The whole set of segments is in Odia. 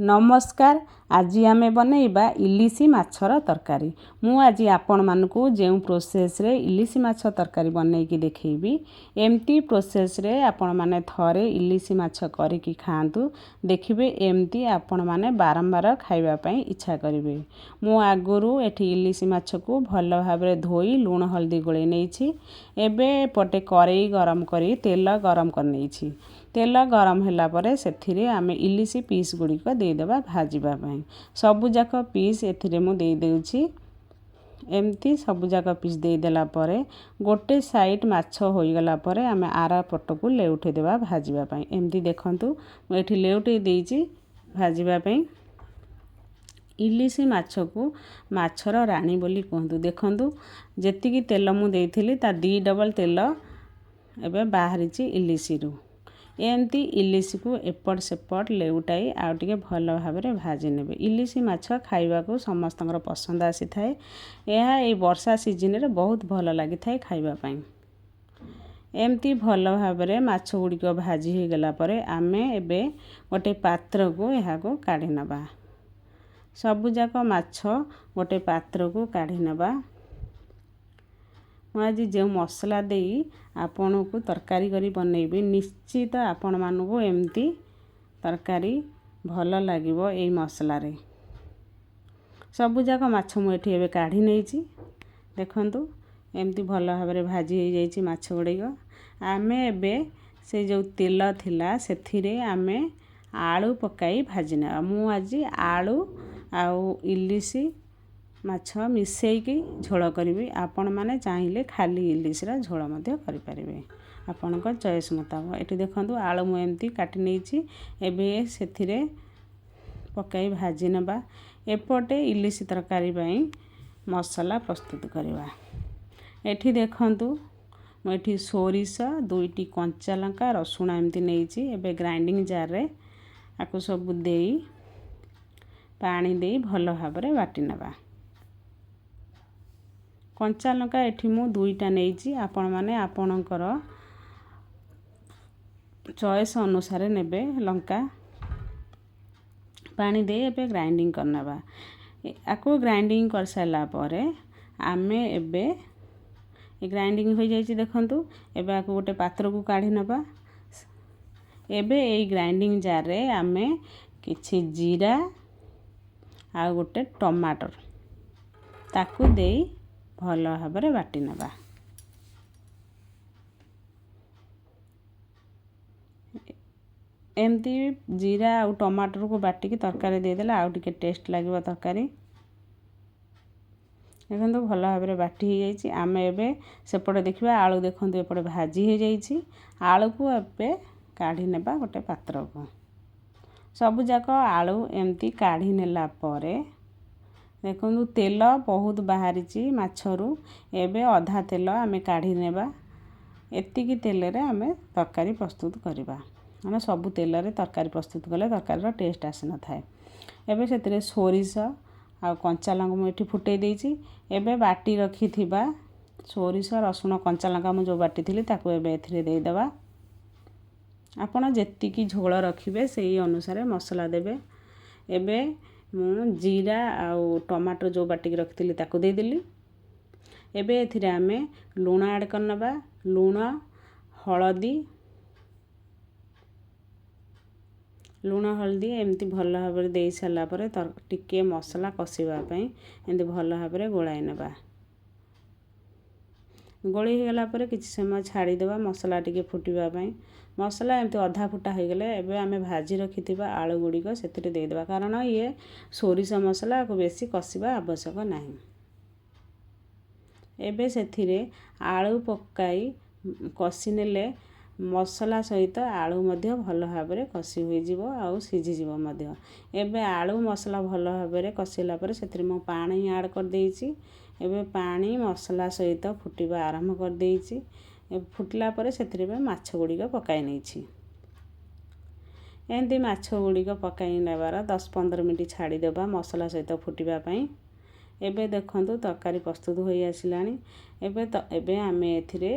ନମସ୍କାର, ଆଜି ଆମେ ବନେଇବା ଇଲିଶି ମାଛର ତରକାରୀ। ମୁଁ ଆଜି ଆପଣମାନଙ୍କୁ ଯେଉଁ ପ୍ରୋସେସ୍ରେ ଇଲିଶି ମାଛ ତରକାରୀ ବନେଇକି ଦେଖେଇବି, ଏମିତି ପ୍ରୋସେସ୍ରେ ଆପଣମାନେ ଥରେ ଇଲିଶି ମାଛ କରିକି ଖାଆନ୍ତୁ, ଦେଖିବେ ଏମିତି ଆପଣମାନେ ବାରମ୍ବାର ଖାଇବା ପାଇଁ ଇଚ୍ଛା କରିବେ। ମୁଁ ଆଗରୁ ଏଠି ଇଲିଶି ମାଛକୁ ଭଲ ଭାବରେ ଧୋଇ ଲୁଣ ହଳଦୀ ଗୋଳେଇ ନେଇଛି। ଏବେ ଏପଟେ କରେଇ ଗରମ କରି ତେଲ ଗରମ କରିନେଇଛି। ତେଲ ଗରମ ହେଲା ପରେ ସେଥିରେ ଆମେ ଇଲିଶି ପିସ୍ ଗୁଡ଼ିକ ଦେଇଦେବା ଭାଜିବା ପାଇଁ। ସବୁଯାକ ପିସ୍ ଏଥିରେ ମୁଁ ଦେଇଦେଉଛି। ଏମିତି ସବୁଯାକ ପିସ୍ ଦେଇଦେଲା ପରେ ଗୋଟେ ସାଇଡ଼୍ ମାଛ ହୋଇଗଲା ପରେ ଆମେ ଆର ପଟକୁ ଲେଉଟେଇ ଦେବା ଭାଜିବା ପାଇଁ। ଏମିତି ଦେଖନ୍ତୁ, ମୁଁ ଏଠି ଲେଉଟେଇ ଦେଇଛି ଭାଜିବା ପାଇଁ। ଇଲିଶି ମାଛକୁ ମାଛର ରାଣୀ ବୋଲି କୁହନ୍ତୁ। ଦେଖନ୍ତୁ, ଯେତିକି ତେଲ ମୁଁ ଦେଇଥିଲି ତା 2 ଡବଲ୍ ତେଲ ଏବେ ବାହାରିଛି ଇଲିଶିରୁ। ଏମିତି ଇଲିଶିକୁ ଏପଟ ସେପଟ ଲେଉଟାଇ ଆଉ ଟିକେ ଭଲ ଭାବରେ ଭାଜି ନେବେ। ଇଲିଶି ମାଛ ଖାଇବାକୁ ସମସ୍ତଙ୍କର ପସନ୍ଦ ଆସିଥାଏ। ଏହା ଏଇ ବର୍ଷା ସିଜିନରେ ବହୁତ ଭଲ ଲାଗିଥାଏ ଖାଇବା ପାଇଁ। ଏମିତି ଭଲ ଭାବରେ ମାଛ ଗୁଡ଼ିକ ଭାଜି ହୋଇଗଲା ପରେ ଆମେ ଏବେ ଗୋଟେ ପାତ୍ରକୁ ଏହାକୁ କାଢ଼ି ନେବା। ସବୁଯାକ ମାଛ ଗୋଟେ ପାତ୍ରକୁ କାଢ଼ି ନେବା। ମୁଁ ଆଜି ଯେଉଁ ମସଲା ଦେଇ ଆପଣଙ୍କୁ ତରକାରୀ କରି ବନେଇବି, ନିଶ୍ଚିତ ଆପଣମାନଙ୍କୁ ଏମିତି ତରକାରୀ ଭଲ ଲାଗିବ ଏଇ ମସଲାରେ। ସବୁଯାକ ମାଛ ମୁଁ ଏଠି ଏବେ କାଢ଼ି ନେଇଛି। ଦେଖନ୍ତୁ, ଏମିତି ଭଲ ଭାବରେ ଭାଜି ହେଇଯାଇଛି ମାଛ ଗୁଡ଼ିକ। ଆମେ ଏବେ ସେ ଯେଉଁ ତେଲ ଥିଲା ସେଥିରେ ଆମେ ଆଳୁ ପକାଇ ଭାଜି ନେବା। ମୁଁ ଆଜି ଆଳୁ ଆଉ ଇଲିଶି ମାଛ ମିଶେଇକି ଝୋଳ କରିବି। ଆପଣମାନେ ଚାହିଁଲେ ଖାଲି ଇଲିଶିର ଝୋଳ ମଧ୍ୟ କରିପାରିବେ, ଆପଣଙ୍କ ଚଏସ୍ ମୁତାବକ। ଏଠି ଦେଖନ୍ତୁ, ଆଳୁ ମୁଁ ଏମିତି କାଟି ନେଇଛି। ଏବେ ସେଥିରେ ପକାଇ ଭାଜି ନେବା। ଏପଟେ ଇଲିଶି ତରକାରୀ ପାଇଁ ମସଲା ପ୍ରସ୍ତୁତ କରିବା। ଏଠି ଦେଖନ୍ତୁ, ମୁଁ ଏଠି ସୋରିଷ, 2ଟି କଞ୍ଚା ଲଙ୍କା, ରସୁଣ ଏମିତି ନେଇଛି। ଏବେ ଗ୍ରାଇଣ୍ଡିଙ୍ଗ ଜାର୍ରେ ଆକୁ ସବୁ ଦେଇ ପାଣି ଦେଇ ଭଲ ଭାବରେ ବାଟି ନେବା। କଞ୍ଚା ଲଙ୍କା ଏଠି ମୁଁ 2ଟା ନେଇଛି। ଆପଣମାନେ ଆପଣଙ୍କର ଚଏସ୍ ଅନୁସାରେ ନେବେ ଲଙ୍କା। ପାଣି ଦେଇ ଏବେ ଗ୍ରାଇଣ୍ଡିଙ୍ଗ କରିନେବା। ଆକୁ ଗ୍ରାଇଣ୍ଡିଙ୍ଗ କରିସାରିଲା ପରେ ଆମେ ଏବେ ଏ ଗ୍ରାଇଣ୍ଡିଙ୍ଗ ହୋଇଯାଇଛି ଦେଖନ୍ତୁ। ଏବେ ଆକୁ ଗୋଟେ ପାତ୍ରକୁ କାଢ଼ି ନେବା। ଏବେ ଏଇ ଗ୍ରାଇଣ୍ଡିଙ୍ଗ ଜାର୍ରେ ଆମେ କିଛି ଜିରା ଆଉ ଗୋଟେ ଟମାଟର ତାକୁ ଦେଇ ଭଲ ଭାବରେ ବାଟି ନେବା। ଏମିତି ଜିରା ଆଉ ଟମାଟରକୁ ବାଟିକି ତରକାରୀ ଦେଇଦେଲେ ଆଉ ଟିକେ ଟେଷ୍ଟ ଲାଗିବ ତରକାରୀ। ଦେଖନ୍ତୁ, ଭଲ ଭାବରେ ବାଟି ହେଇଯାଇଛି। ଆମେ ଏବେ ସେପଟେ ଦେଖିବା ଆଳୁ। ଦେଖନ୍ତୁ, ଏପଟେ ଭାଜି ହେଇଯାଇଛି। ଆଳୁକୁ ଏବେ କାଢ଼ି ନେବା ଗୋଟେ ପାତ୍ରକୁ। ସବୁଯାକ ଆଳୁ ଏମିତି କାଢ଼ି ନେଲା ପରେ ଦେଖନ୍ତୁ, ତେଲ ବହୁତ ବାହାରିଛି ମାଛରୁ। ଏବେ ଅଧା ତେଲ ଆମେ କାଢ଼ି ନେବା। ଏତିକି ତେଲରେ ଆମେ ତରକାରୀ ପ୍ରସ୍ତୁତ କରିବା। ଆମେ ସବୁ ତେଲରେ ତରକାରୀ ପ୍ରସ୍ତୁତ କଲେ ତରକାରୀର ଟେଷ୍ଟ ଆସିନଥାଏ। ଏବେ ସେଥିରେ ସୋରିଷ ଆଉ କଞ୍ଚା ଲଙ୍କା ମୁଁ ଏଠି ଫୁଟେଇ ଦେଇଛି। ଏବେ ବାଟି ରଖିଥିବା ସୋରିଷ, ରସୁଣ, କଞ୍ଚା ଲଙ୍କା ମୁଁ ଯେଉଁ ବାଟିଥିଲି, ତାକୁ ଏବେ ଏଥିରେ ଦେଇଦେବା। ଆପଣ ଯେତିକି ଝୋଳ ରଖିବେ ସେଇ ଅନୁସାରେ ମସଲା ଦେବେ। ଏବେ ମୁଁ ଜିରା ଆଉ ଟମାଟୋ ଯେଉଁ ବାଟିକି ରଖିଥିଲି ତାକୁ ଦେଇଦେଲି। ଏବେ ଏଥିରେ ଆମେ ଲୁଣ ଆଡ଼୍ କରିନେବା। ଲୁଣ, ହଳଦୀ, ଲୁଣ ହଳଦୀ ଏମିତି ଭଲ ଭାବରେ ଦେଇ ସାରିଲା ପରେ ଟିକିଏ ମସଲା କଷିବା ପାଇଁ ଏମିତି ଭଲ ଭାବରେ ଗୋଳାଇ ନେବା। ଗୋଳେଇ ହେଇଗଲା ପରେ କିଛି ସମୟ ଛାଡ଼ିଦେବା ମସଲା ଟିକେ ଫୁଟିବା ପାଇଁ। ମସଲା ଏମିତି ଅଧା ଫୁଟା ହୋଇଗଲେ ଏବେ ଆମେ ଭାଜି ରଖିଥିବା ଆଳୁ ଗୁଡ଼ିକ ସେଥିରେ ଦେଇଦେବା, କାରଣ ଇଏ ସୋରିଷ ମସଲାକୁ ବେଶୀ କଷିବା ଆବଶ୍ୟକ ନାହିଁ। ଏବେ ସେଥିରେ ଆଳୁ ପକାଇ କଷି ନେଲେ ମସଲା ସହିତ ଆଳୁ ମଧ୍ୟ ଭଲ ଭାବରେ କଷି ହୋଇଯିବ ଆଉ ସିଝିଯିବ ମଧ୍ୟ। ଏବେ ଆଳୁ ମସଲା ଭଲ ଭାବରେ କଷିଲା ପରେ ସେଥିରେ ମୁଁ ପାଣି ଆଡ଼୍ କରିଦେଇଛି। ଏବେ ପାଣି ମସଲା ସହିତ ଫୁଟିବା ଆରମ୍ଭ କରିଦେଇଛି। ଫୁଟିଲା ପରେ ସେଥିରେ ଏବେ ମାଛ ଗୁଡ଼ିକ ପକାଇ ନେଇଛି। ଏମିତି ମାଛ ଗୁଡ଼ିକ ପକାଇ ନେବାର 10-15 ମିନିଟ୍ ଛାଡ଼ିଦେବା ମସଲା ସହିତ ଫୁଟିବା ପାଇଁ। ଏବେ ଦେଖନ୍ତୁ, ତରକାରୀ ପ୍ରସ୍ତୁତ ହୋଇ ଆସିଲାଣି। ଏବେ ଆମେ ଏଥିରେ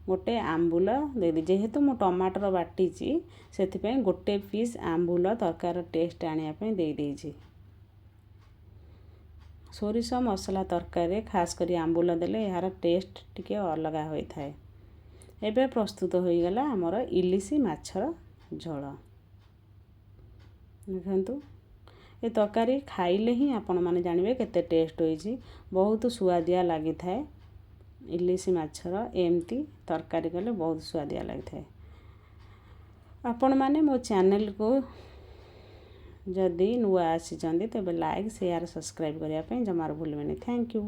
ଗୋଟେ ଆମ୍ବୁଲ ଦେଇଦେଇ, ଯେହେତୁ ମୁଁ ଟମାଟର ବାଟିଛି, ସେଥିପାଇଁ ଗୋଟେ ପିସ୍ ଆମ୍ବୁଲ ତରକାରୀର ଟେଷ୍ଟ ଆଣିବା ପାଇଁ ଦେଇଦେଇଛି। ସୋରିଷ ମସଲା ତରକାରୀରେ ଖାସ୍ କରି ଆମ୍ବୁଲ ଦେଲେ ଏହାର ଟେଷ୍ଟ ଟିକେ ଅଲଗା ହୋଇଥାଏ। ଏବେ ପ୍ରସ୍ତୁତ ହୋଇଗଲା ଆମର ଇଲିଶି ମାଛର ଝୋଳ। ଦେଖନ୍ତୁ, ଏ ତରକାରୀ ଖାଇଲେ ହିଁ ଆପଣମାନେ ଜାଣିବେ କେତେ ଟେଷ୍ଟ ହୋଇଛି। ବହୁତ ସୁଆଦିଆ ଲାଗିଥାଏ। ଇଲିଶି ମାଛର ଏମିତି ତରକାରୀ କଲେ ବହୁତ ସୁଆଦିଆ ଲାଗିଥାଏ। ଆପଣମାନେ ମୋ ଚ୍ୟାନେଲକୁ ଯଦି ନୂଆ ଆସିଛନ୍ତି, ତେବେ ଲାଇକ୍, ସେୟାର, ସବସ୍କ୍ରାଇବ୍ କରିବା ପାଇଁ ଜମାରୁ ଭୁଲିବେନି। Thank you.